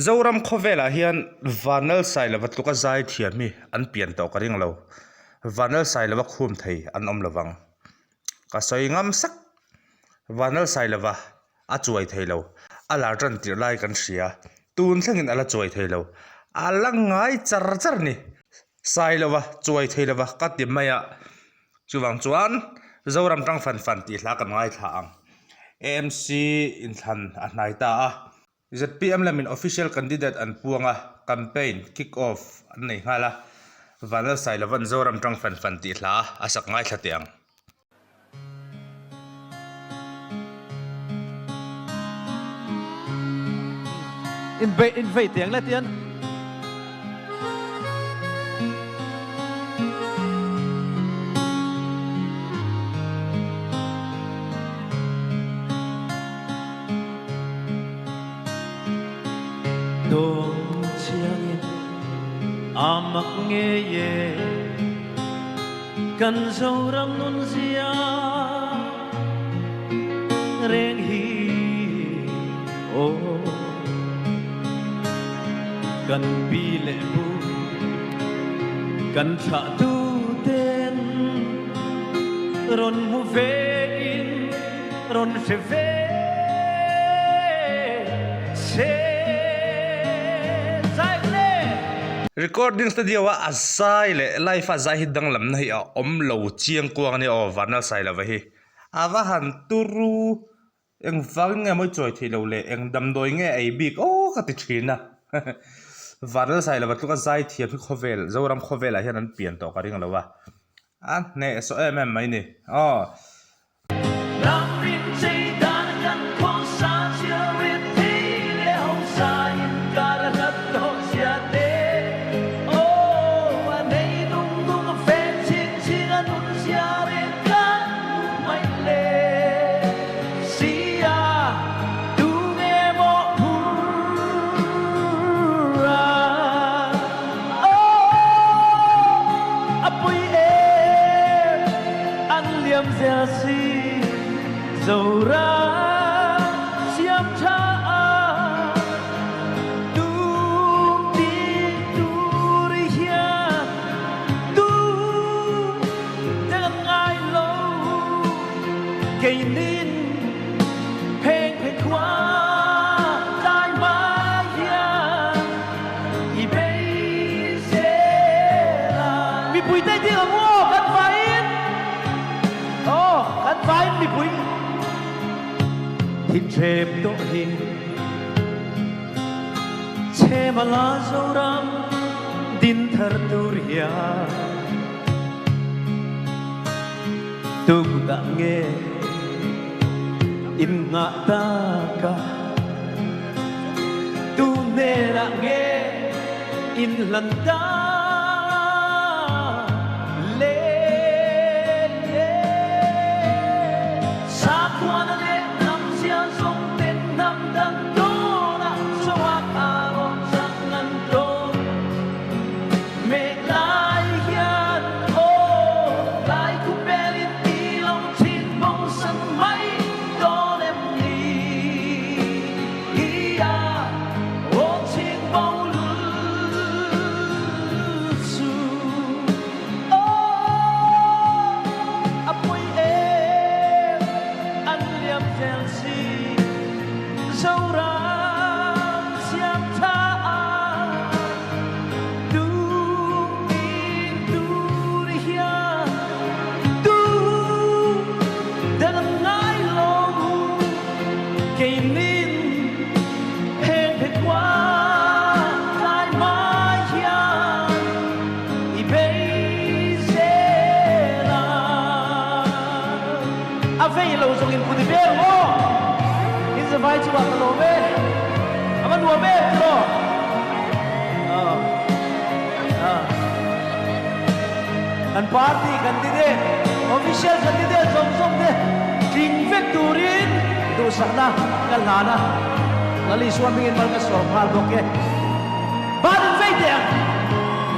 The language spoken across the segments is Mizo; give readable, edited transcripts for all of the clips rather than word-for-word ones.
Zoram khawvelah hian Vanlalsailova tluka zai thiam hi an pian tawh ka ring lo. Vanlalsailova khum thei an awm lovang. Ka sawi ngam sak. Vanlalsailova a chuai thei lo. A lar tan tirh lai kan hria. Tun thlengin a la chuai thei lo. A la ngai char char a ni. Sailova chuai thei lova ka ti mai a. Chuvang chuan Zoram tang fan fan tih hla kan ngaithla ang. AMC inthlan a hnai ta a. Zpm lamin official candidate an puang a, campaign kick off an nei nghal a. Vanlalsailova'n Zoram tang fan fan tih hla a sak ngaithla teh ang. In in vei teng le tian. Dawn chiangin a mak ngei e Kan Zoram nun zia reng hi aw Kan pi leh pu kan thlah tu ten rawn hmu ve in rawn hre ve se zai le. Recording studio a a zai leh live a zai hi danglamna hi a awm lo chiang kuang a nia aw Vanlalsailova hi a va han turu engvangin nge mawi chawi theih loh leh eng damdawi nge ei bik aw ka ti thin a Vanlalsailova tluka zai thiam hi khawvel Zoram khawvelah hian an pian tawh ka ring lo a a hnehsawh em em mai ni aw. An liam zel si Zoram siam tha a tum ti tur hian tu te kan ngai lo keinin pheng phei khua tlai mai hian i bei zel a. Mipui te ding ang u aw kan vaiin aw kan vaiin mipui thinhrem tawh hi Chhemala Zoram din thar tur hian Tukdah nge in nghah tak a? Tu hnenah nge in hlan tak le? Sakhuana leh hnam zia zawng ten hnam dang dawnah chauhah a rawn chang an tawn. Mek lai hian aw lai khu pelin i lo chhin bosan mai dawn em ni? Hi a aw chhin bo lul chu aw a pui em an liam zel si Zoram siam tha a. Tumin tur hian tu dang ngai lo keinin heng phet qua tlai mai hian i bei zel a. A vei lo zawng in kut i vel maw? In zavai chungah ka lawm e. A va nuam em tiraw? Kan party candidate, official candidate zawng zawng te tling vek turin duhsakna ka hlan a. Lal Isua hmingin mal ka sawm nghal bawk e. Ban in vei teh ang.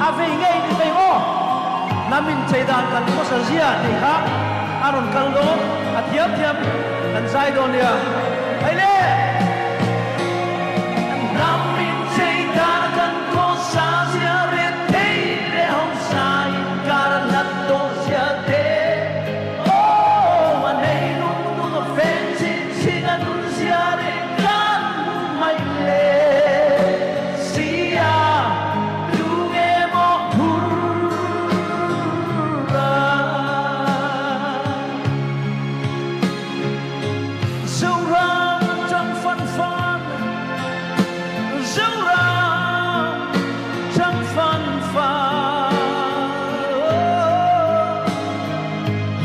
A vei ngei in i vei maw? Hnam inchei dan kan hmasa zia tih kha. A rawn kal dawn, a thiam thiam kan zai dawn nia. Hei le! Hnam in chei dan kan khaw sa zia ret thei leh ho sa in kar a hlat tawh zia te. Aw, an hei lung lung a fen chin chin a nun zia reng kan hmu mai le. Sia, tu nge maw phur a? Zoram tang fan fan, Zoram tang fan fan,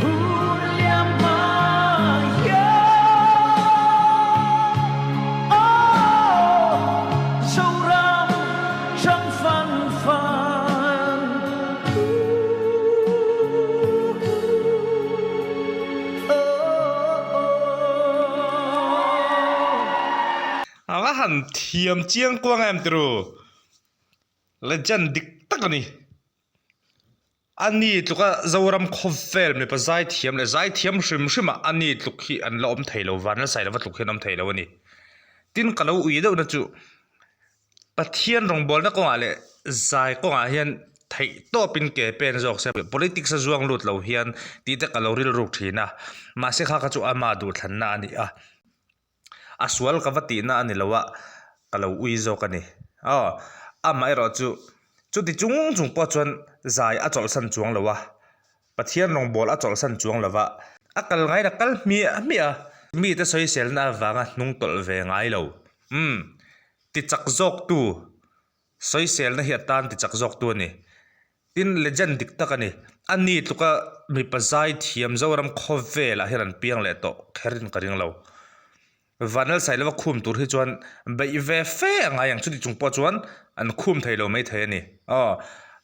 Hun liam hma hian, Aw, Zoram tang fan fan. A va han thiam chiang kuang em tiru legend dik tak a ni. A ni tluka Zoram khawvel mipa zaithiam leh zaithiam hrim hrim ah a ni tluk hi an la awm thei lo van la sai lova tluk hi an awm thei lo a ni. Tin ka lo ui deuh na chu Pathian rawngbawlna kawngah leh zai kawngah hian theih tawpin ke pen zawk se politics a zuang lut lo hian tih te ka lo rilruk thin a, mahse kha kha chu ama duhthlanna a ni a, a sual ka va tihna a ni lo a, ka lo ui zawk a ni. Aw, amaherawh chu chuti chung chung pawh chuan zai a chawlhsan chuang lo a, Pathian rawngbâwl a chawlhsan chuang lo va, a kal ngain a kal hmiah hmiah a. Mite sawiselna avanga hnung tawlh ve ngai lo. Umm, ti chak zawktu, sawiselna hi a tan ti chak zawktu a ni. Tin, legend dik tak a ni. A ni tluka mipa zai thiam Zoram khawvelah hian an piang leh tawh kherin ka ring lo. Vanlal Sailova khum tur hi chuan beih ve fe a ngai ang chuti chung pawh chuan an khum thei lo mai thei a ni. Aw,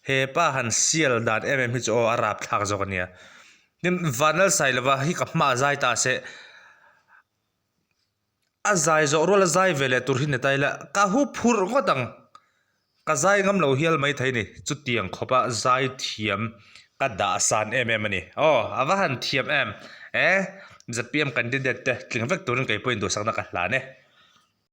he pa han sial dan em em hi chu aw a rapthlak zawk a nia. Tin, Vanlal Sailova hi ka hma a zai ta se, a zai zawh rual a zai ve leh tur hi ni ta ila ka hu phurh ngawt ang. Ka zai ngam lo hial mai thei ni. Chutiang khawpa zai thiam ka dah san em em a ni. Aw, a va han thiam em. E, zpm candidate te tling vek turin kei pawhin duhsakna ka hlan e.